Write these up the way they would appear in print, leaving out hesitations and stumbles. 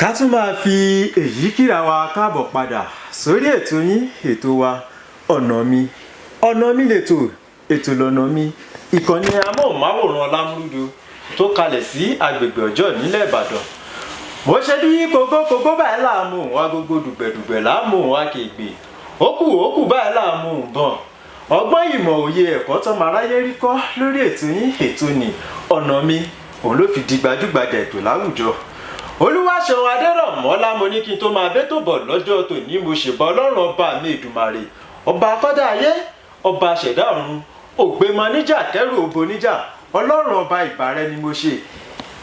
Ká tún máa fi èyí kíra wa káàbọ̀ padà sórí ètò yín, ètò wa, Ọ̀nà Mi. Ọ̀nà Mi lètò, ètò lọ́nà mi. Ìkànnì amóhùnmáwòrán Lámúrúdu tó kalẹ̀ sí agbègbè Ọjọ́ nílẹ̀ Ìbàdàn. Mo ṣe bí kókókókó báyìí láàmú agogo, dùgbẹ̀dùgbẹ̀ láàmú akègbè, ókù ókù báyìí láàmú bọ̀n. Ọgbọ́n, ìmọ̀, òye, ẹ̀kọ́ tọ́mọ aráyé rí kọ́ lórí ètò yín, ètò ní Ọ̀nà Mi, òun ló fi di gbajúgbajà ètò láwùjọ. Olúwaṣeun Adérọ̀mọ́lá, mo ní kí n tó máa bẹ́tò bọ̀ lọ́jọ́ tòní, mo ṣèbà Ọlọ́run ọba mi Èdùmàrè, ọba akọ́dá ayé, ọba àṣẹ̀dá ọ̀run, ògbémọ níjà kẹrù òbò níjà. Ọlọ́run ọba, ìbà rẹ ni mo ṣe.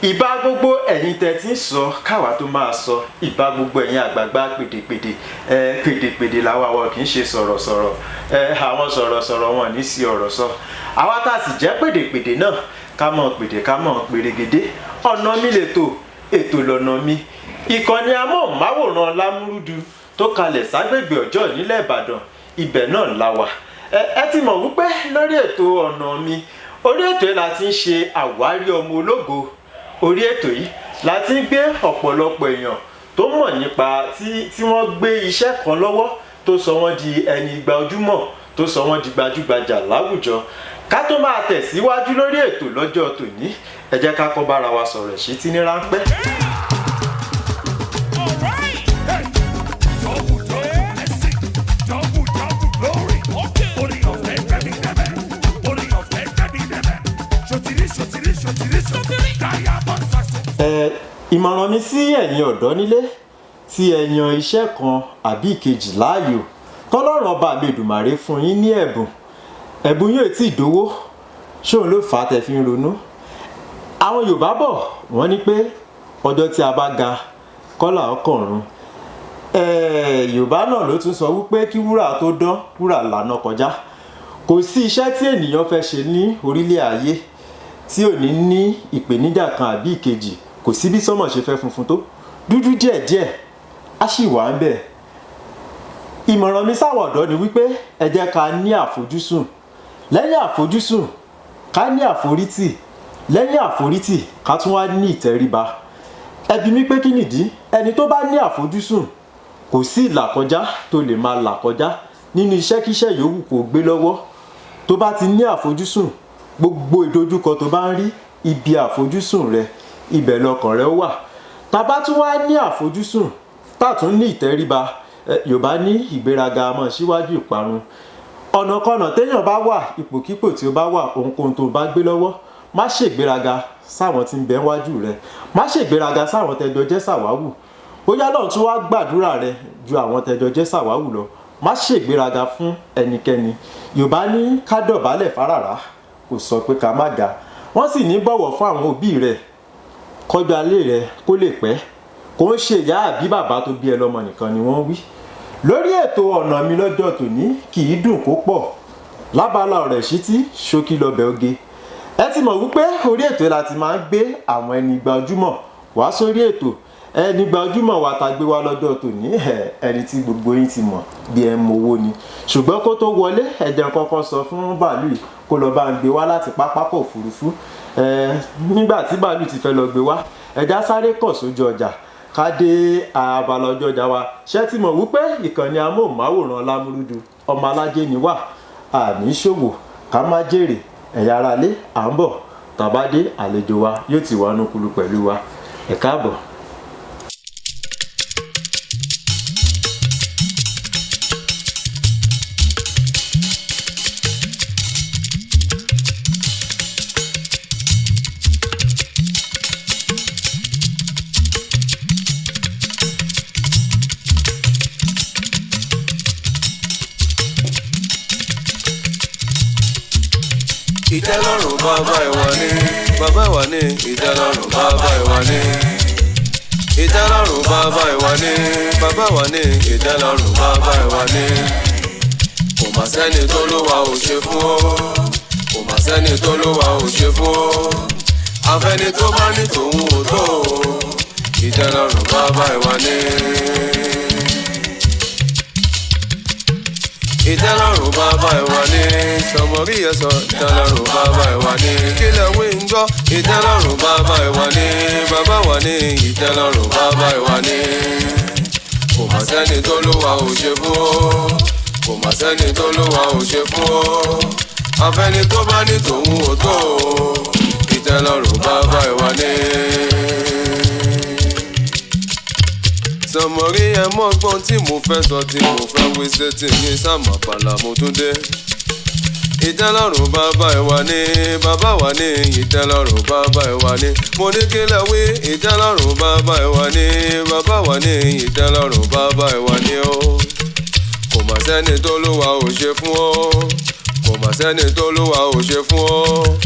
Ìbà gbogbo ẹ̀yin tẹ́ ti ń sọ káwa tó máa sọ, ìbà gbogbo ẹ̀yin àgbààgbà pèdèpèdè. Ẹ pèdèpèdè làwa, wọn kì í ṣe sọ̀rọ̀sọ̀rọ̀. Ẹ àwọn sọ̀rọ̀sọ̀rọ̀ wọn ní sí ọ̀rọ̀ sọ. Àwa tá a sì jẹ́ pèdèpèdè náà, ká mọ̀ pèdè, ká mọ̀ pèrègèdè. Ọ̀nà Mi lètò, ètò lọ́nà mi. Ìkànnì amóhùnmáwòrán Lámúrúdu tó kalẹ̀ ságbègbè Ọjọ́ nílẹ̀ Ìbàdàn, ibẹ̀ náà la wà. Ẹ ti mọ̀ wípé lórí ètò Ọ̀nà Mi, orí ètò yìí la ti ń ṣe àwárí ọmọ ológo. Orí ètò yìí la ti ń gbé ọ̀pọ̀lọpọ̀ èèyàn tó mọ̀ nípa tí wọ́n gbé iṣẹ́ kan lọ́wọ́ tó sọ wọ́n di ẹni igba ojúmọ̀, tó sọ wọ́n di gbajúgbajà láwùjọ. Ká tó máa tẹ̀síwájú lórí ètò lọ́jọ́ tòní, ẹ jẹ́ ká kọ́ bára wa sọ̀rọ̀ ìṣítí ní ráńpẹ́. Alright! Hey! Double, double blessing, double, double glory. Orí ọ̀fẹ́ gbẹ̀mí dẹ́bẹ̀, orí ọ̀fẹ́ gbẹ̀mí dẹ́bẹ̀. Ṣòtìrí, ṣòtìrí, ṣòtìrí, ṣòtìrí. Diamond saxo. Ẹ ìmọ̀ràn mi sí ẹ̀yin ọ̀dọ́ nílé tí ẹ yan iṣẹ́ kan àbí ìkejì láàyò, tọ́lọ́run ọba mi Èdùmàrè fún yín ní ẹ̀bùn, ẹ̀bùn yóò tí ì dówó, ṣóun ló fà á tẹ́ fi ń ronú. Àwọn Yorùbá bọ̀, wọ́n ní pé ọjọ́ tí a bá ga kọ́là ọkọ̀ọ̀run. Yorùbá náà ló tún sọ wípé kí wúrà tó dán, wúrà lànà kọjá. Kò sí iṣẹ́ tí ènìyàn fẹ́ ṣe ní orílẹ̀ ayé tí ò ní ní ìpèníjà kan àbí ìkejì. Kò sí bí sánmọ̀ ṣe fẹ́ funfun tó, dúdú díẹ̀díẹ̀ á sì wà ń bẹ̀. Ìmọ̀ràn mi sáwọn ọ̀dọ́ ni wípé ẹ jẹ́ ká ní àfojúsùn. Lẹ́yìn àfojúsùn, ká ní àforítì. Lẹ́yìn àforítì, ká tún wá ní ìtẹríba. Ẹ bi mí pé kí nìdí? Ẹni tó bá ní àfojúsùn, kò sí ìlàkọjá tó lè máa là kọjá nínú iṣẹ́kíṣẹ́ yòówù kó gbé lọ́wọ́. Tó bá ti ní àfojúsùn, gbogbo ìdojúkọ tó bá ń rí, ibi àfojúsùn rẹ, ibẹ̀ lọkàn rẹ wà. Tá bá tún wá ní àfojúsùn, tá tún ní ìtẹríba, Yorùbá ní ìgbéraga mọ́ síwájú ìparun. Ọ̀nàkọnà téèyàn bá wà, ipòkípò tí ó bá wà, ohunkóhun tó bá gbé lọ́wọ́, má ṣègbéraga sáwọn tí ń bẹ wájú rẹ, má ṣègbéraga sáwọn tẹjọ jẹ́ sàwáwù. Bóyá lọ́run tún wá gbàdúrà rẹ ju àwọn tẹjọ jẹ́ sàwáwù lọ, má ṣègbéraga fún ẹnikẹ́ni. Yorùbá ní ká dọ̀bálẹ̀ fáràrà, kò sọ pé ká má ga. Wọ́n sì ní bọ̀wọ̀ fún àwọn òbí rẹ kọjú alẹ́ rẹ kó lè pẹ́. Kò ń ṣe ìyá àbí bàbá tó bí ẹ lọ́mọ nìkan ni wọ́n wí. Lórí ètò Ọ̀nà Mi lọ́jọ́ tòní, kì í dùn kó pọ̀, lábala ọ̀rọ̀ ìṣítí, ṣókí lọ́bẹ̀ oge. Ẹ ti mọ̀ wípé orí ètò la ti máa ń gbé àwọn ẹni gbajúmọ̀ wá sórí ètò. Ẹni gbajúmọ̀ wa ta gbé wá lọ́jọ́ tòní, ẹni tí gbogbo yín ti mọ̀ bí ẹ ń mowó ni. Ṣùgbọ́n kó tó wọlé, ẹ jẹ́ n kọ́kọ́ sọ fún bàálù yìí kó lọ bá ń gbé wá láti pápákọ̀ òfurufú. Nígbà tí bàálù ti fẹ́ lọ gbé wá, ẹja sáré kọ̀ sójú ọjà, ká dé abala ọjọ́ ọjà wa. Ṣé ti mọ̀ wípé ìkànnì amóhùnmáwòrán Lámúrúdu, ọmọ alájẹ ni wà, àní ṣòwò ká má jèrè. Ẹ̀yà ara lé, à ń bọ̀. Tàbá dé, àlejò wa yóò ti wà nùkúlù pẹ̀lú wa. Ẹ káàbọ̀. Ìtẹ́lọ́rùn bàbá ìwà ni, bàbá ìwà ni. Ìtẹ́lọ́rùn bàbá ìwà ni, ìtẹ́lọ́rùn bàbá ìwà ni, bàbá ìwà ni. Ìtẹ́lọ́rùn bàbá ìwà ni. Kò mà sẹ́ni tó lówà ò ṣe fún ó, kò mà sẹ́ni tó lówà ò ṣe fún ó. Afẹ́ni tó bá ní tòun ò tó o. Ìtẹ́lọ́rùn bàbá ìwà ni. Ìtẹ́lọ́rùn bàbá ìwà ni sọmọrí ẹ sọ. Ìtẹ́lọ́rùn bàbá ìwà ni kílẹ̀ wí ń gbọ́. Ìtẹ́lọ́rùn bàbá ìwà ni bàbá wà ní. Ìtẹ́lọ́rùn bàbá ìwà ni. Kò má sẹ́ni tó lówà ò ṣe fún ó. Kò má sẹ́ni tó lówà ò ṣe fún ó. Afẹ́ni tó bá ní tòun ò tó o. Ìtẹ́lọ́rùn bàbá ìwà ni. Sọmọrí ẹ mọ́gbọ́n tí mo fẹ́ sọ, tí mo fẹ́ wí sétí ní sàmàpàlà mo tún dé. Ìtẹ́lọ́rùn bàbá ìwà ni bàbá wà ní. Ìtẹ́lọ́rùn bàbá ìwà ni. Mo ní kí lẹ wí. Ìtẹ́lọ́rùn bàbá ìwà ni bàbá wà ní. Ìtẹ́lọ́rùn bàbá ìwà ni o. Kò mà sẹ́ni tó lówà ò ṣe fún o. Kò mà sẹ́ni tó lówà ò ṣe fún o.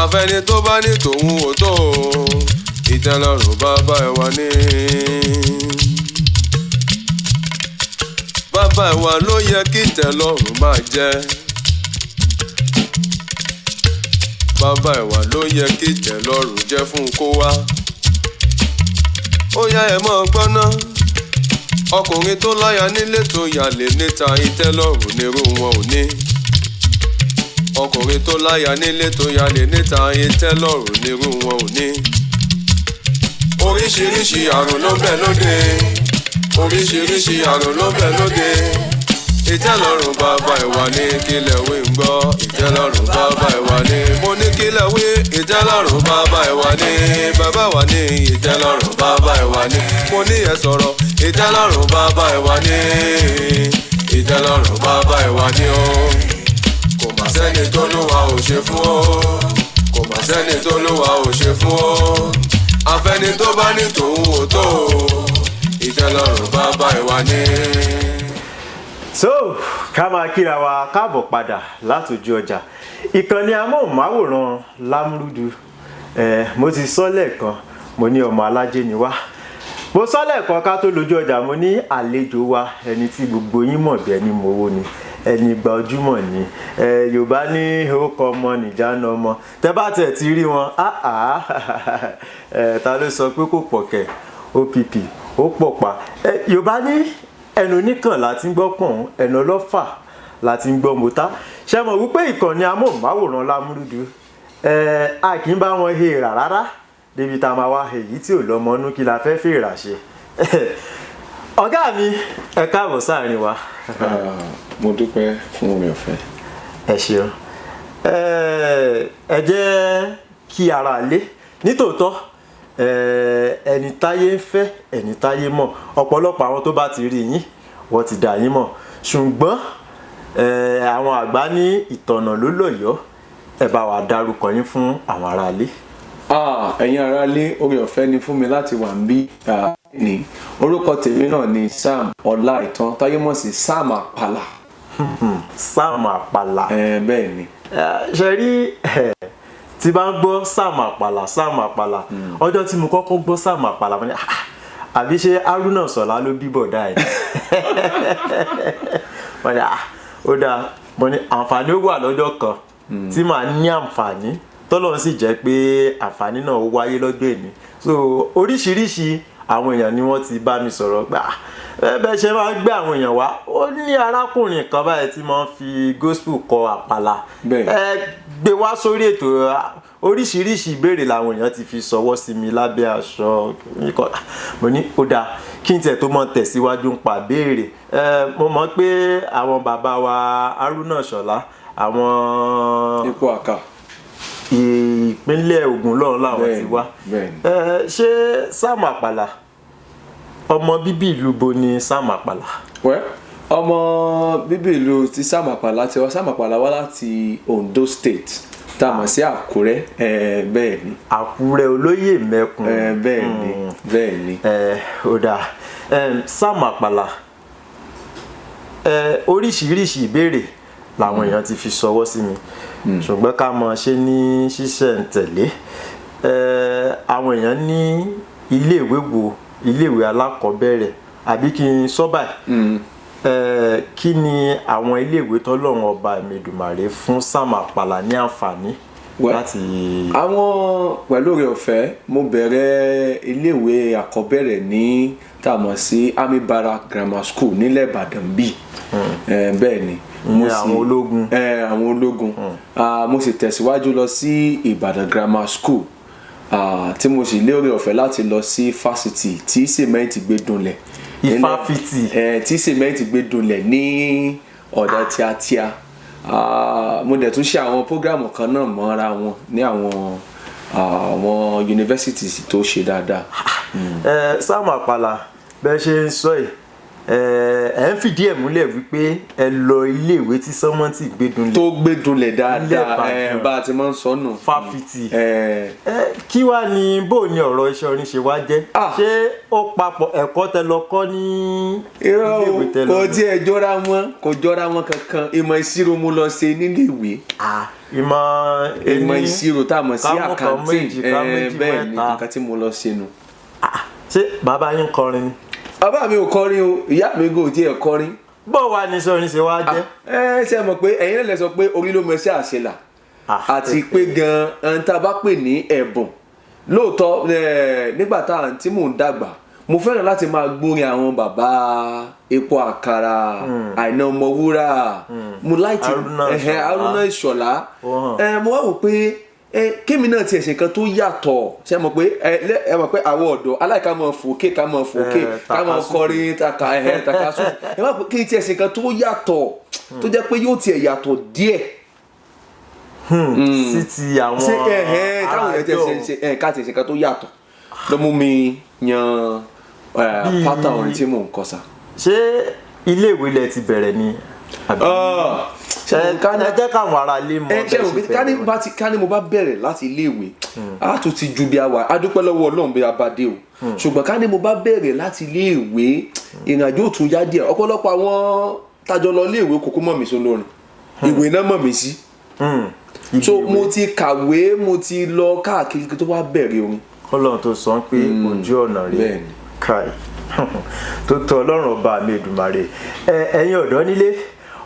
Afẹ́ni tó bá ní tòun ò tó o. Ìtẹ́lọ́rùn bàbá ìwà ni. Bàbá ìwà ló yẹ kí ìtẹ́lọ́rùn máa jẹ́. Bàbá ìwà ló yẹ kí ìtẹ́lọ́rùn jẹ́ fún kó wá. Ó yá, ẹ mọ́ gbọ́ná. Ọkùnrin tó láya nílé tó yàlè níta, ìtẹ́lọ́rùn nírú wọn ò ní. Ọkùnrin tó láya nílé tó yàlè níta, ìtẹ́lọ́rùn nírú wọn ò ní. Oríṣiríṣi àrùn ló ń bẹ lóde. Oríṣiríṣi àrùn ló ń bẹ lóde. Ìtẹ́lọ́rùn bàbá ìwà ní kílẹ̀ wí ń gbọ́. Ìtẹ́lọ́rùn bàbá ìwà ní. Mo ní kílẹ̀ wí. Ìtẹ́lọ́rùn bàbá ìwà ní bàbá wà ní. Ìtẹ́lọ́rùn bàbá ìwà ní. Mo ní ẹ sọ̀rọ̀. Ìtẹ́lọ́rùn bàbá ìwà ní. Ìtẹ́lọ́rùn bàbá ìwà ní o. Kò mà sẹ́ni tó lówà ò ṣe fún o. Kò mà sẹ́ni tó lówà ò ṣe fún o. Afẹ́ni tó bá ní tòun ò tó o. Ìtẹ́lọ́rùn bàbá ìwà ní. So ká máa kíra wa káàbọ̀ padà látòjú ọjà. Ìkànnì amóhùnmáwòrán Lámúrúdu. Mo ti sọ lẹ́ẹ̀kan, mo ní ọmọ alájẹ ni wá. Mo sọ lẹ́ẹ̀kan ká tó lójú ọjà, mo ní àlejò wa, ẹni tí gbogbo yín mọ̀ bí ẹni mowó ni, ẹni gba ojúmọ̀ ni. Yorùbá ní orúkọ ọmọ nìjánu ọmọ. Tẹ bá tẹ̀ ti rí wọn, ta ló sọ pé kò pọ̀ kẹ̀? Opp ó pọ̀ pa. Yorùbá ní ẹnu oníkàn láti ń gbọ́ pọ̀n, ẹnu ọlọ́fà láti ń gbọ́ mọ́tá. Ṣe mọ̀ wípé ìkànnì amóhùnmáwòrán Lámúrúdu, a kì í bá wọn hèèrà rárá débi tá a máa wá èyí tí ò lọ́mọ inú, kí la fẹ́ fèèrà ṣe. Ọ̀gá mi, ẹ káàbọ̀ sáàrin wa. Mo dúpẹ́ fún oore ọ̀fẹ́. Ẹ ṣeun. Ẹ jẹ́ kí ara lé nítòótọ́. Ẹni táyé ń fẹ́, ẹni táyé mọ̀, ọ̀pọ̀lọpọ̀ àwọn tó bá ti rí yín, wọ́n ti dà yín mọ̀. Ṣùgbọ́n àwọn àgbà ní ìtọ̀nà ló lọ́yọ̀ọ́. Ẹ bá wa dárúkọ yín fún àwọn aráalé. Ẹ̀yin aráalé, oore ọ̀fẹ́ ni fún mi láti wà níbí ní. Orúkọ tèmi náà ni Sam Ọláìtàn, táyé mọ̀ sí Sam Àpàlà. Sam Àpàlà. Bẹ́ẹ̀ ni. Ṣe rí tí bá ń gbọ́ Sam Àpàlà, Sam Àpàlà, ọjọ́ tí mo kọ́kọ́ gbọ́ Sam Àpàlà, mo ní, "Ah, àbí ṣé Haruna Sọ̀lá ló bí bọ̀dá ẹ̀?" Mo ní, "Ah, ó dáa." Mo ní àǹfààní ó wà lọ́jọ́ kan tí màá ní àǹfààní, tọ́lọ́run sì jẹ́ pé àǹfààní náà ó wáyé lọ́jọ́ èní. So oríṣiríṣi àwọn èèyàn ni wọ́n ti bá mi sọ̀rọ̀ pé, "Ah, bẹ́ẹ̀ ṣe máa ń gbé àwọn èèyàn wá, ó ní arákùnrin kan báyìí tí máa ń fi gospel kọ àpàlà, ẹ gbé wá sórí ètò." Oríṣiríṣi ìbéèrè làwọn èèyàn ti fi sọwọ́ sí mi lábẹ́ aṣọ. Mo ní ó dáa kí n tiẹ̀ tó mọ̀ tẹ̀síwájú ń pa béèrè. Mo mọ̀ pé àwọn bàbá wa Haruna Ṣọlá, àwọn ipò àkà ìpínlẹ̀ Ògùn lọ́run làwọn ti wá. Ṣé Sam Àpàlà, ọmọ bíbí ìlú bo ni Sam Àpàlà? Wẹ́, ọmọ bíbí ìlú ti Sam Àpàlà ti wá. Sam Àpàlà wá láti Ondo State, tá a mọ̀ sí Àkúrẹ́. Bẹ́ẹ̀ ni. Àkúrẹ́ olóyè mẹ́kun. Bẹ́ẹ̀ ni, bẹ́ẹ̀ ni. Ó dáa. Sam Àpàlà, oríṣiríṣi ìbéèrè làwọn èèyàn ti fi ṣọwọ́ sí mi, ṣùgbọ́n ká mọ̀ ṣe ní ṣísẹ̀ntẹ̀lé. Àwọn èèyàn ní iléèwé wo, iléèwé alákọ̀ọ́bẹ̀rẹ̀, àbí kí n sọ báyìí, kí ni àwọn iléèwé tọ́lọ́run ọba Èdùmàrè fún Sam Àpàlà ní àǹfààní láti? Àwọn pẹ̀lú oore ọ̀fẹ́, mo bẹ̀rẹ̀ iléèwé àkọ́bẹ̀rẹ̀ ní tá a mọ̀ sí Army Barrack Grammar School nílẹ̀ Ìbàdàn bí. Bẹ́ẹ̀ ni. Mo Ìyẹn àwọn ológun. Àwọn ológun. Mo sì tẹ̀síwájú lọ sí Ìbàdàn Grammar School, tí mo sì lóore ọ̀fẹ́ láti lọ sí fásitì tí sìmẹ́ǹtì gbé dunlẹ̀. Ifáfitì. Tí sìmẹ́ǹtì gbé dunlẹ̀ ní ọ̀dọ̀ tíátíá. Mo dẹ̀ tún ṣe àwọn prógrámù kan náà mọ́ra wọn ní àwọn yunifásitì tó ṣe dáadáa. Sáàmù Àpàlà, bẹ́ẹ̀ ṣe ń sọ yìí, ẹ ń fìdí ẹ̀ múlẹ̀ wípé ẹ lọ iléèwé tí sọ́mọ́ǹtì gbé dunlẹ̀. Tó gbé dunlẹ̀ dáadáa. Ilé Ìbàdàn. Bá a ti máa ń sọ nù. Fáfitì. Kí wá ní bó ni ọ̀rọ̀ iṣẹ́ orin ṣe wá jẹ́? Ṣé ó papọ̀ ẹ̀kọ́ tẹ lọ kọ́ ní Irọ́ o, iléèwé tẹ lọ kò ní? tiẹ̀ jọra wọn, kò jọra wọn kankan. Ìmọ̀ ìṣirò mo lọ ṣe nílé ìwé. Ìmọ̀ Ìmọ̀ ení, ìṣirò tá a mọ̀ sí ká mú kan accounting. méjì, ká méjì Bẹ́ẹ̀ ni, mẹ́ta. nǹkan tí mo lọ ṣe nu. Ṣé bàbá yín kọrin ni? Bàbá mi ò kọrin o, ìyá mi kò tiẹ̀ kọrin. Bó wá ní iṣẹ́ orin ṣe wá jẹ́? Ẹ ṣe mọ̀ pé ẹ̀yin náà lè sọ pé orí ló mọ iṣẹ́ àṣelà, àti pé gan-an tá a bá pè ní ẹ̀bùn lóòótọ́. Nígbà tá à ń tí mò ń dàgbà, mo fẹ́ràn láti máa gbórin àwọn bàbá Epo Àkàrà, Àìná Ọmọwúrà, mo láìtì Haruna Ìṣọ̀lá. Haruna Ìṣọ̀lá. Ó hàn. Mo wá wò pé kémi náà tiẹ̀ ṣe nǹkan tó yàtọ̀. Ṣe mọ̀ pé ẹ mọ̀ pé àwọn ọ̀dọ́ aláìka mọ̀ fòkè, ká mọ̀ fòkè, ká mọ̀ takasúfè. kọrin taka takasúfè. Ẹ wá pé kí n tiẹ̀ ṣe nǹkan tó yàtọ̀, tó jẹ́ pé yóò tiẹ̀ yàtọ̀ díẹ̀ Sí ti àwọn ṣé táwọn èèyàn tiẹ̀ ṣe ṣe ká tiẹ̀ ṣe nǹkan tó yàtọ̀ ló mú mi yan pátá orin tí mò ń kọ sá. Ṣé iléèwé lẹ ti bẹ̀rẹ̀ ni àbí? Ṣé Ẹ mo ká ní ẹ jẹ́ káwọn ará ilé mọ̀ ẹ bẹ́ẹ̀ ṣe ṣe òbí ká ní bẹ̀rẹ̀. bá ti ká ní mo bá bẹ̀rẹ̀ láti iléèwé, á tún ti ju bí a wà. A dúpẹ́ lọ́wọ́ Ọlọ́run bí a bá dé o, ṣùgbọ́n ká ní mo bá bẹ̀rẹ̀ láti iléèwé, ìrìnàjò ò tún yá díẹ̀. Ọ̀pọ̀lọpọ̀ àwọn tájọ lọ iléèwé kòkó mọ̀ mí sólórin, ìwé náà mọ̀ mí sí. So mo ti kàwé, mo ti lọ káàkiri kí tó wá bẹ̀rẹ̀ orin. Kọ́lọ́run tó sọ pé ojú ọ̀nà rèé. Bẹ́ẹ̀ni. Kai, tó tọ́ Ọlọ́run ọba mi Èdùmàrè. Ẹ̀yin ọ̀dọ́ nílé,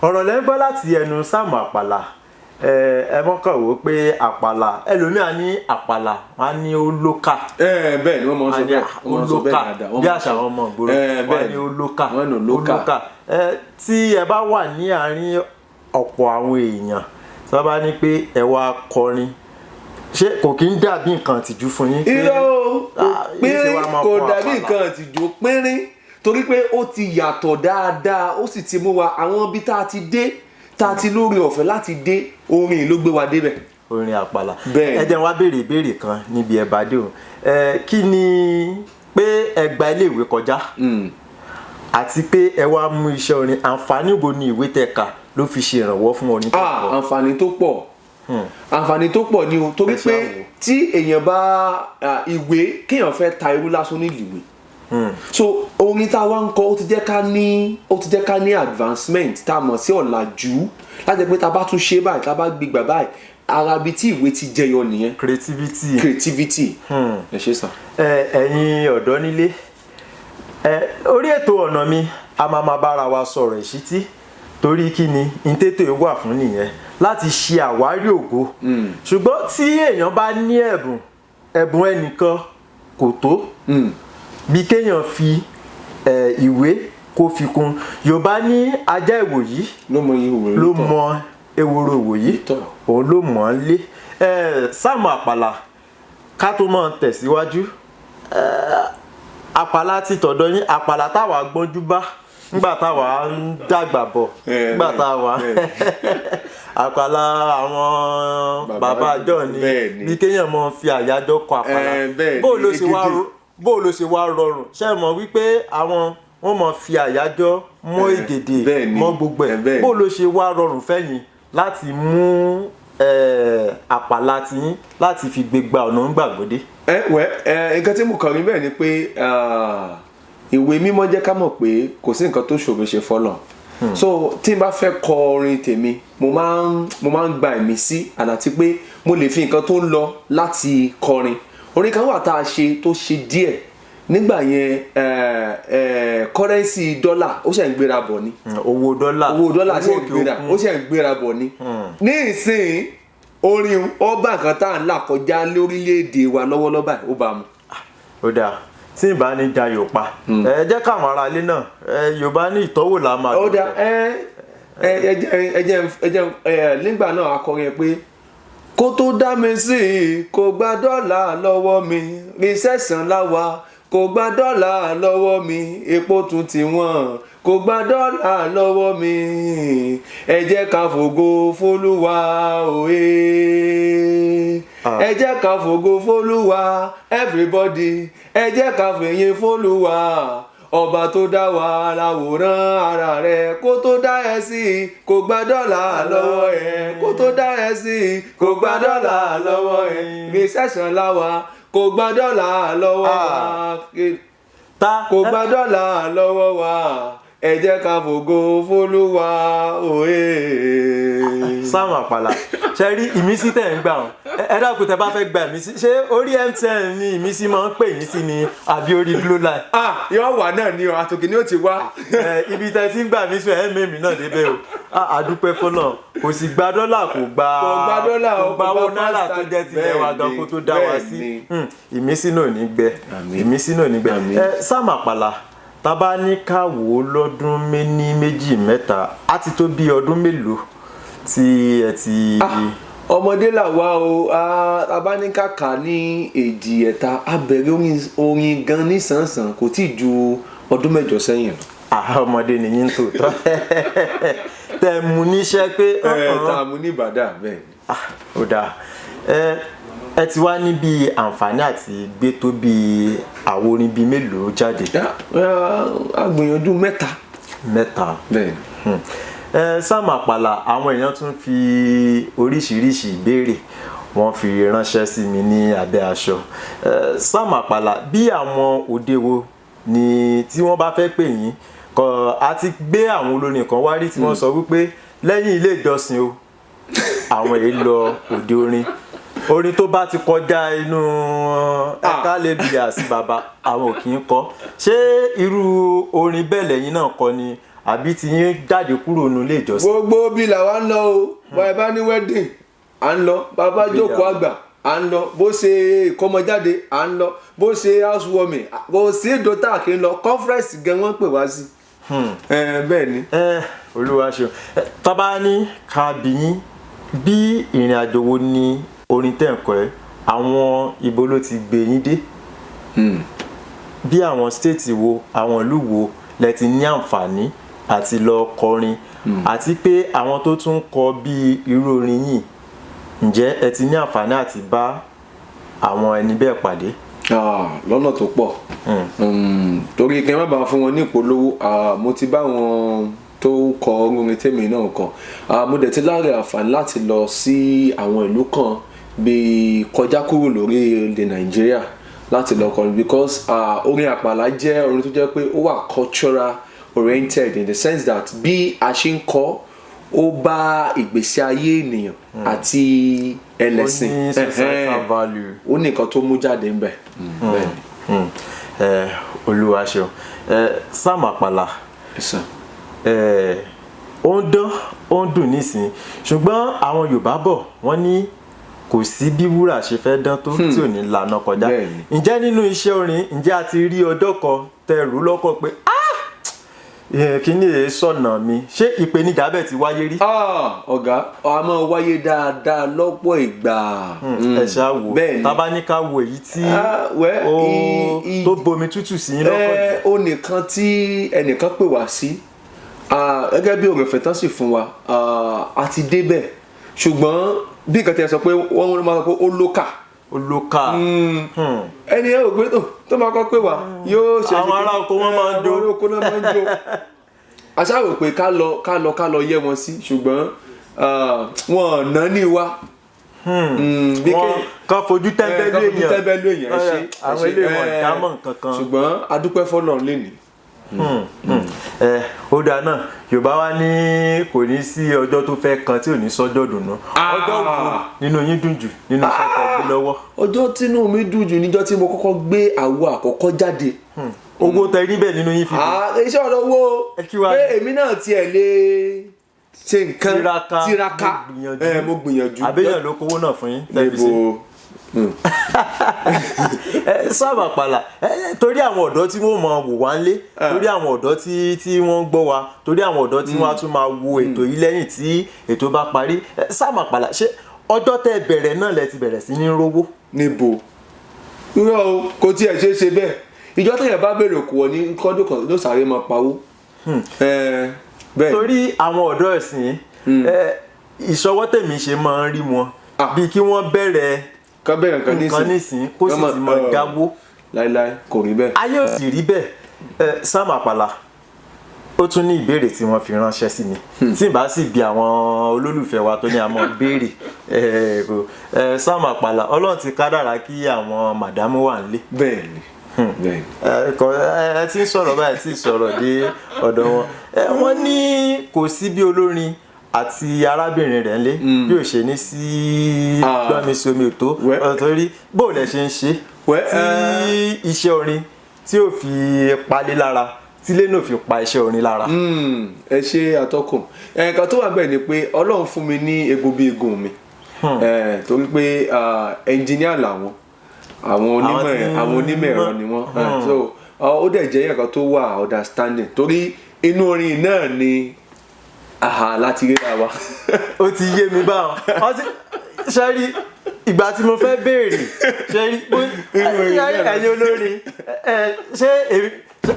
ọ̀rọ̀ lẹ́ ń gbọ́ láti ẹnu Sáàmù Àpàlà. Ẹ mọ́kàn wò ó pé àpàlà, ẹlòmíà ní àpàlà, wọn á ní ó lókà. Bẹ́ẹ̀ ni wọ́n máa ń sọ Wọ́n á ní bẹ́ẹ̀, wọ́n máa ń sọ bẹ́ẹ̀ olókà dáadáa. Wọ́n bí máa ń àṣà sọ. àwọn ọmọ ìgboro, wọ́n á Bẹ́ẹ̀ ní ni. olókà. Wọ́n ní olókà. Tí ẹ bá wà ní àárín ọ̀pọ̀ àwọn èèyàn tí wọ́n bá ní pé ẹ wá kọrin, ṣé kò kí ń dàbí nǹkan ìtìjú fún yín pé- Irọ́ o, kò yìí ṣe pínrín, wá máa kò kọ dàbí àpàlà. nǹkan ìtìjú pínrín, torí pé ó ti yàtọ̀ dáadáa, ó sì ti mú wa àwọn ibi tá a ti dé, tá a ti lórí ọ̀fẹ́ láti dé, orin ló gbé wa débẹ̀. Orin àpàlà. Bẹ́ẹ̀. Ẹ jẹ́ n wá béèrè ìbéèrè kan níbi ẹ bá dé o. Kí ni pé ẹ gba iléèwé kọjá àti pé ẹ wá mú iṣẹ́ orin, àǹfààní wo ni ìwé tẹ́ kà ló fi ṣe ìrànwọ́ fún orin tẹ́ kọ? Àǹfààní tó pọ̀, àǹfààní tó pọ̀ ni o, torí Ẹ ṣe pé àwò. tí èèyàn bá ìwé, kéèyàn fẹ́ ta irú lásán nílùú ìwé, so orin tá a wá ń kọ, ó ti jẹ́ ká ní advancement tá a mọ̀ sí ọ̀làjú, láti jẹ́ pé tá a bá tún ṣe báyìí, tá a bá gbígbà báyìí, ara ibi tí ìwé ti jẹyọ nìyẹn. Creativity. Creativity, ẹ ṣe sàn. Ẹ̀yin ọ̀dọ́ nílé, orí ètò ọ̀nà mi, a máa ma bára wa sọ̀rọ̀ ìṣítí, torí kí ni ìtètò yìí wà fún nìyẹn, láti ṣe àwárí ògo. Ṣùgbọ́n tí èèyàn bá ní ẹ̀bùn, ẹ̀bùn ẹnìkan kò tó bí kéèyàn fi ìwé kó fi kún. Yorùbá ní ajá ìwòyí ló mọ iye òwe ló mọ ewúro ìwòyí, Tọ́. òun ló mọ̀ ọ́n lé. Sáàmù Àpàlà, ká tó mọ̀ tẹ̀síwájú, àpàlà ti tọ̀dọ̀ yín, àpàlà táwa gbọ́njú bá nígbà táwa ń dàgbà bọ̀, nígbà táwa àpàlà àwọn Bàbá bàbá àjọ ni, bẹ́ẹ̀ ni. bí kéèyàn mọ fi àyájọ́ kọ àpàlà. Bẹ́ẹ̀ Bó ni, ló ṣe wá gidi. bó ló ṣe wá rọrùn? Ṣé ẹ mọ̀ wípé àwọn wọn mọ̀ fi àyájọ́ mọ́ ègèdè Bẹ́ẹ̀ ni, mọ́ gbogbo ẹ̀? Bẹ́ẹ̀ ni. Bó ló ṣe wá rọrùn fẹ́yìn láti mú àpàlà tiyín láti fi gbégbá ọ̀nà ń gbàgbọ́dé? Ẹ wẹ ẹ, nǹkan tí mo kàn rí bẹ́ẹ̀ ni pé ìwé mímọ́ jẹ́ ká mọ̀ pé kò sí nǹkan tó ṣòro ṣe fọ́lọ̀. So tí n bá fẹ́ kọ orin tèmi, mo máa ń gba ìmísí, àti pé mo lè fi nǹkan tó ń lọ láti kọrin. Orin kan wà tá a ṣe tó ṣe díẹ̀ nígbà yẹn, currency dọ́là ó ṣẹ̀ ń gbéra bọ̀ ni. Owó dọ́là. Owó dọ́là ṣe ń òkè gbéra, òkun. ó ṣe ń gbéra bọ̀ ni. Ní ìsìn, orin ọba nǹkan tá à ń là kọjá lórílẹ̀‐èdè wa lọ́wọ́lọ́wọ́ báyìí, ó bá mu. Ó dáa, tí ìbá ní ja yóò pa, ẹ jẹ́ káwọn ará ilé náà, Yorùbá ní ìtọ́wò là máa Ó dùn dáa bẹ́ẹ̀. ẹ. Ẹ jẹ́ ẹ jẹ́ ẹ jẹ́ ẹ nígbà náà akọrin yẹn pé kó tó dá mi sí i kò gba dọ́là lọ́wọ́ mi, recession láwa, kò gba dọ́là lọ́wọ́ mi, epo tún ti wọ́n, kò gba dọ́là lọ́wọ́ mi, ẹ jẹ́ ká fògo fólúwa òye, ẹ jẹ́ ká fògo fólúwa everybody, ẹ jẹ́ ká fìyìn fólúwa ọba tó dá wa láwòrán ara rẹ̀, kó tó dá ẹ sí kò gba dọ́là lọ́wọ́ ẹ, kó tó dá ẹ sí kò gba dọ́là lọ́wọ́ ẹ, recession láwa, kò gba dọ́là lọ́wọ́ wa, Ta kò gba dọ́là lọ́wọ́ wa, ẹ jẹ́ ká fògo fólúwa òye. Sam Àpàlà, ṣe rí ìmísí tẹ̀ ń gbà wọn, ẹ dákun, tẹ bá fẹ́ gba ìmísí, ṣé orí MTN ni ìmísí máa ń pè yín sí ni àbí orí Glo line? Ah, yóò wà náà ni o, àtòkè ni ó ti wá. Ẹ, ibi tẹ ti ń gbà mí sùn ẹ mẹ́mí náà débẹ̀ o. Àdúpẹ́ fọlọ́, kò sì gba dọ́là, kò gba Kò gba dọ́là o, kò gba kò gba owó náírà tó pásítà. jẹ́ tilẹ̀ wa gan kó tó dá wa sí. Ìmísí náà ò ní gbẹ. Àmín. Ìmísí náà ò ní gbẹ. Àmín. Ẹ Sam Àpàlà, tá bá ní ká wò ó lọ́dún méní méjì mẹ́ta, á ti tó bí ọdún mélòó tí ẹ ti? Ọmọdé làwa o. Abáníkàkà ní èjì ẹ̀ta, a bẹ̀rẹ̀ orin gan nísànsàn, kò tí ì ju ọdún 8 sẹ́yìn lọ. Ah, ọmọdé nìyí ń tòótọ́, tẹ mú níṣẹ́ pé Ẹ tá a mú ní Ìbàdàn bẹ́ẹ̀ ni. Ah, ó dáa. Ẹ ti wá níbi àǹfààní àti gbé tó bí àwo orin bíi mélòó jáde? A gbìyànjú 3. 3. Bẹ́ẹ̀ ni. Ẹ Sam Àpàlà, àwọn èèyàn tún fi oríṣiríṣi ìbéèrè wọ́n fi ránṣẹ́ sí mi ní abẹ́ aṣọ. Ẹ Sam Àpàlà, bí àwọn òde wo ni tí wọ́n bá fẹ́ pè yín kọ? A ti gbé àwọn olórin kan wá rí tí wọ́n sọ wípé lẹ́yìn ilé ìjọsìn o, àwọn èyí lọ òde orin, orin tó bá ti kọjá inú ẹ̀ka lè bìyà sí bàbá, àwọn ò kì í kọ. Ṣé irú orin bẹ́ẹ̀ lẹ́yìn náà kọ ni àbí ti yín jáde kúrò nínú ilé ìjọsìn? Gbogbo bí làwa ń lọ o. Bá ẹ bá ní wedding, à ń lọ. Bàbá jókòó àgbà, à ń lọ. Bó ṣe ìkọ́mọjáde, à ń lọ. Bó ṣe housewarming, kò sí dọ́tà kí n lọ. Conference gan wọ́n pè wá sí. Bẹ́ẹ̀ ni. Ẹ Olúwa ṣeun. Ẹ, tá bá ní ká bi yín, bí ìrìn àjò wo ni orin tẹ̀ ń kọ ẹ́, àwọn ibo ló ti gbé yín dé, bí àwọn state wo, àwọn ìlú wo lẹ ti ní àǹfààní àti lọ kọrin, àti pé àwọn tó tún kọ bí irú orin yìí, ǹjẹ́ ẹ ti ní àǹfààní àti bá àwọn ẹni bẹ́ẹ̀ pàdé? Ah, lọ́nà tó pọ̀. Torí kí n má bàa fún wọn ní ìpolówó, mo ti bá wọn tó ń kọ orin tèmi náà kọ. Mo dẹ̀ ti láre àǹfààní láti lọ sí àwọn ìlú kan bíi kọjá kúrò lórí ilẹ̀ Nàìjíríà láti lọ kọrin, because orin àpàlà jẹ́ orin tó jẹ́ pé ó wà cultural oriented, in the sense that bí a ṣe ń kọ, ó bá ìgbésí ayé ènìyàn àti ẹlẹ́sìn. Ó ní societal value. Ó ní nǹkan tó mú jáde ńbẹ̀. Bẹ́ẹ̀ ni. Ẹ Olúwa ṣeun. Ẹ Sam Àpàlà, Yes, sir. ẹ ó ń dán, ó ń dùn nísìnyí, ṣùgbọ́n àwọn Yorùbá bọ̀, wọ́n ní kò sí bí wúrà ṣe fẹ́ dán tó tí ò ní lànà kọjá. Bẹ́ẹ̀ni. Ǹjẹ́ nínú iṣẹ́ orin, ǹjẹ́ a ti rí ọjọ́ kan tẹ rú lọ́kàn pé, "Ah, kíní èé sọ̀nà mi"? Ṣé ìpèníjà bẹ́ẹ̀ ti wáyé rí? Ah, ọ̀gá, a máa wáyé dáadáa lọ́pọ̀ ìgbà. Ẹ ṣáà wò. Bẹ́ẹ̀ni. Tá bá ní ká wo èyí tí Ah, well, ó tó bomi tútù sí yín lọ́kàn jù. Ó nìkan tí ẹnìkan pè wá sí, gẹ́gẹ́ bí òrèfẹ́ tán sì fún wa, a ti débẹ̀, ṣùgbọ́n bí nǹkan tí ẹ sọ pé wọ́n máa sọ pé ó lókà. Ó ló kà. Ẹni ẹ ò gbé tó máa kọ́ pé wá yóò ṣe Àwọn ará oko wọn máa ń jó. Àwọn ará oko náà máa ń jó. A ṣáà rò pé ká lọ, ká lọ, ká lọ yẹ wọn sí, ṣùgbọ́n wọn ò ná ní wa. Bí Wọn kàn fojú tẹ́ńbẹ́lú kán fojú èèyàn. tẹ́ńbẹ́lú èèyàn. Ẹ ṣe Àwọn ẹ ṣe, ilé wọn dámọ̀ nǹkan kan. Ṣùgbọ́n a dúpẹ́ fọ́lọ́run lénìí. Ẹ ó dáa náà. Yorùbá wa ní kò ní sí ọjọ́ tó fẹ́ kan tí ò ní sọ́jọ́ dùnú. Ọjọ́ wo nínú yín dùn jù nínú iṣẹ́ tẹ́ gbé lọ́wọ́? Ọjọ́ tínú mi dùn jù níjọ́ tí mo kọ́kọ́ gbé àwo àkọ́kọ́ jáde. Owó tẹ rí bẹ́ẹ̀ nínú yín fi dùn? Ah, iṣẹ́ ọ̀rọ̀ owó. Ẹ kí wá pé èmi náà tiẹ̀ lè ṣe nǹkan. Tiraka. Tiraka. Mo gbìyànjú. Ẹ, mo gbìyànjú. Àbẹ́yàn ló kówó náà fún yín tẹ́ fi ṣe? Níbo? Sam Àpàlà, torí àwọn ọ̀dọ́ tí wọ́n máa wò wá ńlé, torí àwọn ọ̀dọ́ tí wọ́n ń gbọ́ wa, torí àwọn ọ̀dọ́ tí wọ́n á tún máa wo ètò yìí lẹ́yìn tí ètò bá parí. Sam Àpàlà, ṣé ọjọ́ tẹ́ bẹ̀rẹ̀ náà lẹ ti bẹ̀rẹ̀ sí ní rówó? Níbo? Irọ́ o, kò tiẹ̀ ṣeé ṣe bẹ́ẹ̀. Ìjọ tẹ̀yẹ̀ bá bèrè kù ọ ní kọ́dún kan ló sáré máa pawó. Bẹ́ẹ̀. Torí àwọn ọ̀dọ́ ẹ̀sìn, ìṣọwọ́ tèmi ṣe máa ń rí wọn bíi kí wọ́n bẹ̀rẹ̀ kán bẹ̀rẹ̀ nǹkan nísìn kó sì ti máa dáwó. Láíláí, kò rí bẹ́ẹ̀. Ayé ò sì rí bẹ́ẹ̀. Sam Àpàlà, ó tún ní ìbéèrè tí wọ́n fi ránṣẹ́ sí mi, tí n bá sì bi àwọn olólùfẹ́ wa tó ní àmọ́ béèrè. Sam Àpàlà, Ọlọ́run ti kádàrá kí àwọn màdámù wà nílé. Bẹ́ẹ̀ni. Ẹ ti ń sọ̀rọ̀ báyìí, tí ń sọ̀rọ̀ dé ọ̀dọ̀ wọn. Wọ́n ní kò sí bí olórin àti arábìnrin rẹ̀ ńlé bí ò ṣe ní sí gbọ́nmi-somi ò tó, torí bó lẹ ṣe ń ṣe tí iṣẹ́ orin tí ò fi palẹ̀ lára, tí ilé náà fi pa iṣẹ́ orin lára. Ẹ ṣe àtọkùn. Nǹkan tó wà bẹ́ẹ̀ ni pé Ọlọ́run fún mi ní egun bí egun mi, torí pé ẹnjìníà làwọn, àwọn onímọ̀ ẹ̀rọ ni wọ́n. So ó dẹ̀ jẹ́ nǹkan tó wà understanding, torí inú orin náà ni láti ríra wa. Ó ti yé mi báwọn. Ṣe rí ìgbà tí mo fẹ́ béèrè, ṣe rí ẹ̀yin olórin, ṣé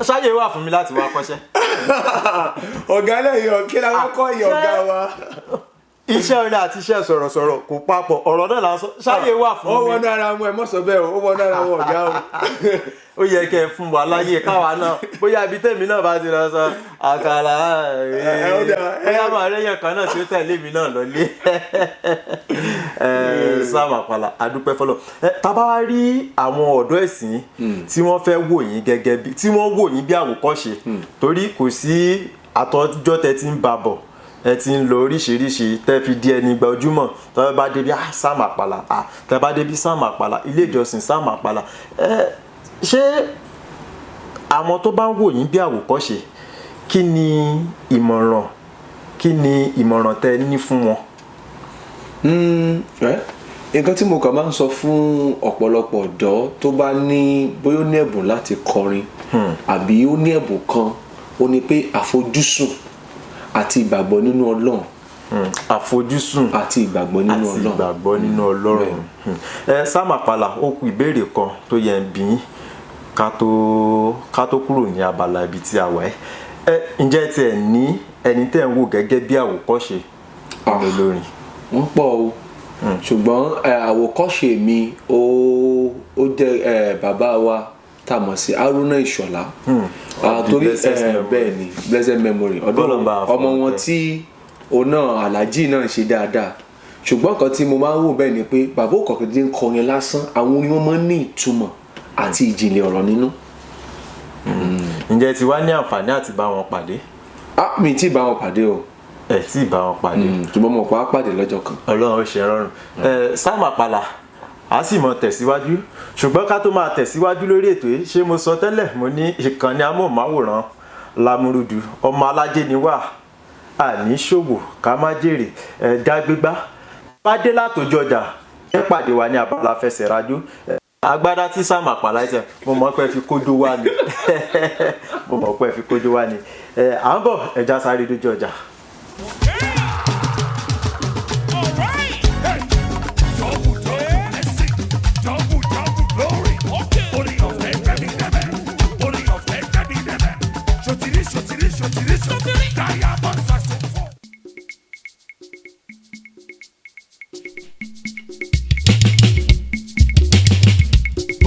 ṣáyé wà fún mi láti wá kọ́ṣẹ́? Ọ̀gá lẹ́yìn ọ̀kí la wọ́n kọ́ ìyọ̀ ọ̀gá wa. Iṣẹ́ orin àti iṣẹ́ sọ̀rọ̀sọ̀rọ̀ kò papọ̀, ọ̀rọ̀ náà là ń sọ. Ṣáyé wà fún mi. Ó wọnú ara wọn, ẹ mọ̀ sọ bẹ́ẹ̀ o, ó wọnú ara wọn ọ̀gá o. Ó yẹ kẹ́ ẹ fún wa láyé káwa náà, bóyá ibi tèmi náà bá ti lọ sọ àkàrà, bóyá màá rẹ́yìn kan náà tí ó tẹ̀lé mi náà lọlé. Sam Àpàlà, adúpẹ́ fọlọ́. Tá bá wá rí àwọn ọ̀dọ́ ẹ̀sìn tí wọ́n fẹ́ wò yín gẹ́gẹ́ bí tí wọ́n wò yín bí àwòkọ́ṣe, torí kò sí àtọ́jọ́ tẹ ti ń ba bọ̀, ẹ ti ń lo oríṣiríṣi tẹ́ fi di ẹni gba ojúmọ́, tẹ́ bá débi Sam Àpàlà, tẹ́ bá débi Sam Àpàlà, ilé ìjọsìn Sam Àpàlà. Ṣé àwọn tó bá ń wò yín bí àwòkọ́ṣe, kí ni ìmọ̀ràn, kí ni ìmọ̀ràn tẹ́ ní fún wọn? Nǹkan tí mo kàn máa ń sọ fún ọ̀pọ̀lọpọ̀ ọ̀dọ́ tó bá ní bóyá ó ní ẹ̀bùn láti kọrin àbí ó ní ẹ̀bùn kan, ó ní pé àfojúsùn àti ìgbàgbọ́ nínú Ọlọ́run. Àfojúsùn àti ìgbàgbọ́ nínú Ọlọ́run. Àti ìgbàgbọ́ nínú Ọlọ́run. Sam Àpàlà, ó kù ìbéèrè kan tó yẹ ń bi yín ká tó kúrò ní abala ibi tí a wà ẹ́. Ǹjẹ́ tiẹ̀ ní ẹni tẹ́ ń wò gẹ́gẹ́ bí àwòkọ́ṣe olórin? Wọ́n pọ̀ o, ṣùgbọ́n àwòkọ́ṣe mi ó jẹ́ bàbá wa tá a mọ̀ sí Haruna Ìṣọ̀lá. Torí bẹ́ẹ̀ ni, blessed memory, ọdún ọmọ wọn tí òun náà Alhaji náà ṣe dáadáa. Ṣùgbọ́n nǹkan tí mo máa ń wò bẹ́ẹ̀ ni pé bàbá òkọ̀kọ̀ ti ń kọrin lásán, àwọn orin wọn máa ń ní ìtumọ̀ àti ìjìnlẹ̀ ọ̀rọ̀ nínú. Ǹjẹ́ ti wá ní àǹfààní àti bá wọn pàdé? Mi ti bá wọn pàdé o. Ẹ tí bá wọn pàdé. Ṣùgbọ́n mo pa á pàdé lọ́jọ́ kan. Ọlọ́run ó ṣe rọrùn. Sam Àpàlà, a sì mọ tẹ̀síwájú, ṣùgbọ́n ká tó máa tẹ̀síwájú lórí ètò yìí, ṣé mo sọ tẹ́lẹ̀, mo ní ìkànnì amóhùnmáwòrán Lámúrúdù, ọmọ alájẹ ni wà, àní ṣòwò ká má jèrè, ẹ̀dá gbígbá bá dé látòjú ọjà, ẹ pàdé wa ní abala fẹsẹ̀ rájú. Agbádá tí Sam Àpàlà tẹ, mo mọ̀ pé fi kójú wá ni, mo mọ̀ pé fi kójú wá ni. À ń bọ̀, ẹja sáré dójú ọjà.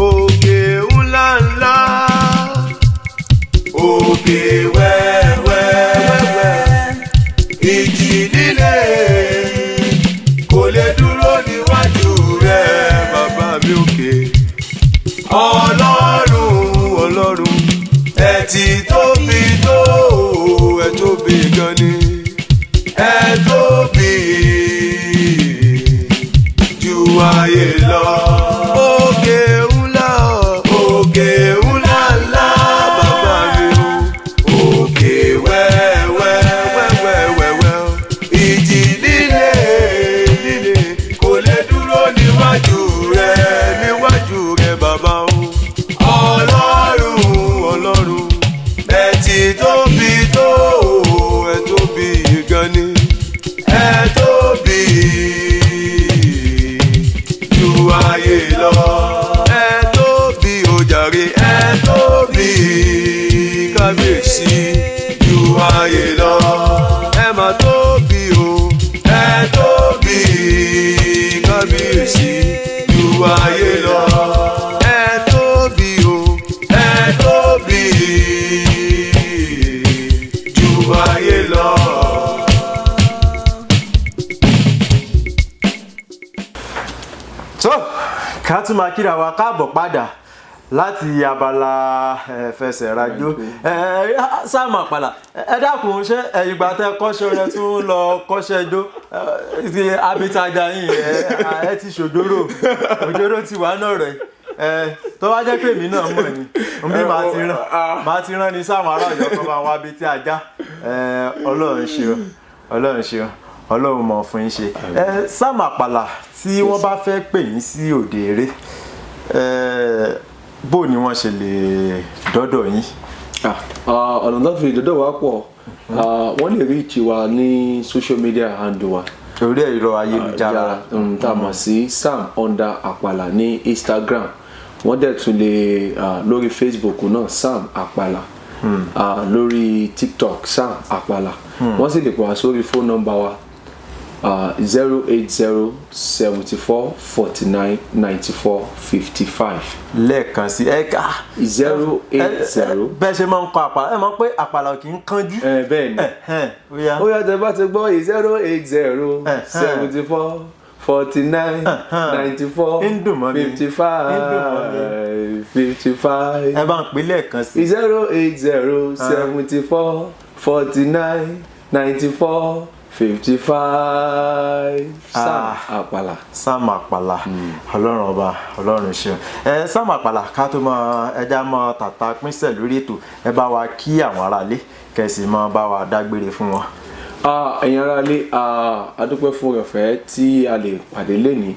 Òkè ńlá ńlá, òkè wẹ́wẹ́, ìjì líle kò lè dúró níwájú rẹ̀ bàbá mi òkè. Ọlọ́run, Ọlọ́run, ẹ ti tóbi tó, ẹ tóbi gan ni, ẹ tóbi ju ayé lọ. Òkè ńlá, òkè ńlá ńlá bàbá mi o, òkè wẹ́wẹ́ wẹ́wẹ́wẹ́wẹ́, ìjì líle líle kò lè dúró níwájú rẹ̀. Ti tóbi tó o, ẹ tóbi gan ni. Ẹ tóbi ju ayé lọ. Ẹ tóbi o jàre, ẹ tóbi kábíyèsí ju ayé lọ. Ẹ mà tóbi o, ẹ tóbi kábíyèsí ju ayé lọ. Ẹ tóbi o, ẹ tóbi ju ayé lọ. Tó ká tún máa kíra wa káàbọ̀ padà láti abala fẹsẹ̀rajó. Sáàmù Àpàlà, ẹ dákun, ṣé ẹ̀yìn ìgbà tẹ kọ́ṣẹ́ rẹ tún lọ kọ́ṣẹ́ ijó ti abitaja yìí? Ẹ ti ṣòjóró, òjóró ti wà náà rẹ. Tó bá jẹ́ pé èmi náà mọ̀ ni bí màá ti rán ni sáwọn ará Ọ̀yọ́ kan máa wá bí tí ajá. Ọlọ́run ṣeun, Ọlọ́run ṣeun, Ọlọ́run mọ̀ fún yín ṣe. Sáàmù Àpàlà, tí wọ́n bá fẹ́ pè yín sí òde eré, bó ni wọ́n ṣe lè dọ́dọ̀ yín? Ọ̀nà tó fi dọ́dọ̀ wá pọ̀. Wọ́n lè reach wa ní social media handle wa. Orí ẹ̀rọ ayélujára. Tá a mọ̀ sí Sam under Àpàlà ní Instagram. Wọ́n dẹ̀ tún lè lórí Facebook náà, Sam Àpàlà, lórí TikTok, Sam Àpàlà. Wọ́n sì lè pè wá sórí phone number wa, 080 74 49 94 55. Lẹ́ẹ̀kan sí ẹ ká. 080. Bẹ́ẹ̀ ṣe máa ń kọ Àpàlà, ẹ mọ̀ pé Àpàlà kì í kánjú. Ẹ bẹ́ẹ̀ ni. Ẹ̀hẹ́n, ó yá. Ó yá, tẹ́ bá ti gbọ́ 080 74 49 94 Ń dùn mọ́ mi. fifty Ń dùn mọ́ mi. five 55. Ẹ bá ń pè lẹ́ẹ̀kan sí. 080 74 49 94 55, Sam Àpàlà. Sam Àpàlà, Ọlọ́run ọba, Ọlọ́run ṣeun. Ẹ Sam Àpàlà, ká tó mọ ẹja mọ tàtà pínṣẹ̀ lórí ètò, ẹ bá wa kí àwọn aráalé, kẹsì mọ bá wa dágbére fún wọn. Ẹ̀yin aráalé, a dúpẹ́ fún ọ̀fẹ́ tí a lè pàdé lénìí.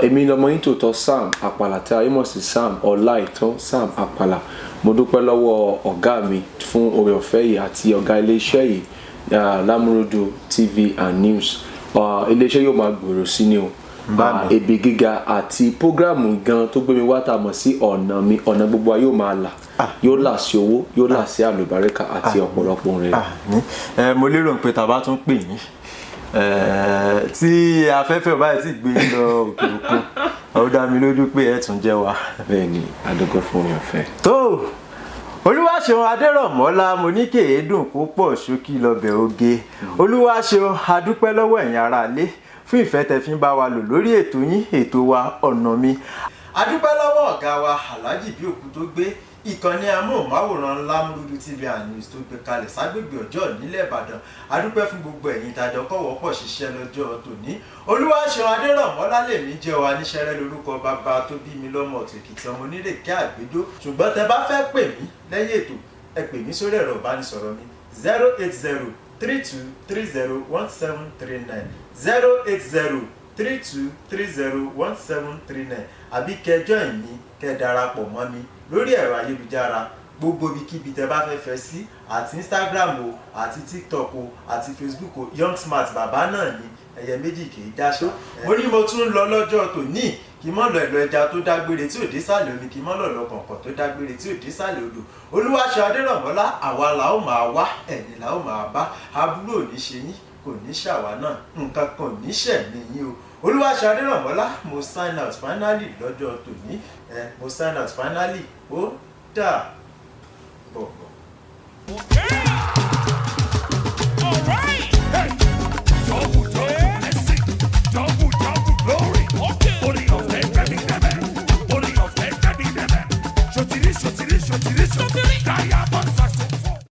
Èmi lọmọ yín tòótọ́, Sam Àpàlà, tí ayé mọ̀ sí Sam Ọláìtàn Sam Àpàlà. Mo dúpẹ́ lọ́wọ́ ọ̀gá mi fún oore ọ̀fẹ́ yìí àti ọ̀gá iléeṣẹ́ yìí, Lámúrúdù TV and News. Iléeṣẹ́ yóò máa gbòòrò sí ni o. Ebi gíga àti programme gan tó gbé mi wá tá a mọ̀ sí Ọ̀nà Mi, ọ̀nà gbogbo wa yóò máa là, yóò là sí owó, yóò là sí àlùbáríkà àti ọ̀pọ̀lọpọ̀ ohun rere. Àmín. Ẹ mo lérò pé tá a bá tún pè yín, tí afẹ́fẹ́ ò báyìí tí gbé yín lọ òkè òkun, ó dá mi lójú pé ẹ tún jẹ́ wa. Bẹ́ẹ̀ ni, adúgbò fún oore ọ̀fẹ́. Tó Olúwaṣeun Adérọ̀mọ́lá, mo ní kéèdùn kó pọ̀ ṣókí lọ́bẹ̀ oge. Olúwaṣeun, adúpẹ́ lọ́wọ́ ẹ̀yin aráalé fún ìfẹ́ tẹ́ fi ń bá wa lò lórí ètò yín, ètò wa, Ọ̀nà Mi. Adúpẹ́ lọ́wọ́ ọ̀gá wa Alhaji bí òkú tó gbé ìkànnì amóhùnmáwòrán Lámúrúdù TV and News tó gbé kalẹ̀ ságbègbè Ọjọ́ nílẹ̀ Ìbàdàn. Adúpẹ́ fún gbogbo ẹ̀yin tàjọ kọ́wọ́pọ̀ ṣiṣẹ́ lọ́jọ́ tòní. Olúwaṣeun Adérọ̀mọ́lá lèmi jẹ́ wa níṣẹ́rẹ́ lórúkọ bàbá tó bí mi lọ́mọ, ọ̀tún Èkìtì, ọmọ onírèké àgbéjó. Ṣùgbọ́n tẹ bá fẹ́ pè mí lẹ́yìn ètò, ẹ pè mí sórí ẹ̀rọ ìbánisọ̀rọ̀ mi, 080 3230 1739, 080 3230 1739, àbí kẹjọ́ ìní kẹ darapọ̀ mọ́ mi lórí ẹ̀rọ ayélujára gbogbo ibikíbi tẹ bá fẹ́ fẹ́ sí, àti Instagram o, àti TikTok o, àti Facebook o, Young Smart bàbá náà ni. Ẹyẹ méjì kì í dáṣọ. Mo ní mo tún ń lọ lọ́jọ́ tòní, kí mọ́ lọ ẹ̀lọ ẹja tó dágbére tí ò dé sàlẹ̀ omi, kí mọ́ lọ lọ kọ̀ǹkọ̀ tó dágbére tí ò dé sàlẹ̀ odò. Olúwaṣọ Adérọ̀mọ́lá, àwa la ó máa wá, ẹ̀yin la ó máa bá. Aburú ò ní ṣe yín, kò ní ṣàwa náà, nǹkan kan ò ní ṣẹ̀mí yín o. Olúwaṣọ Adérọ̀mọ́lá, mo sign out finally lọ́jọ́ tòní. Ẹ mo sign out finally, ó dà bọ̀.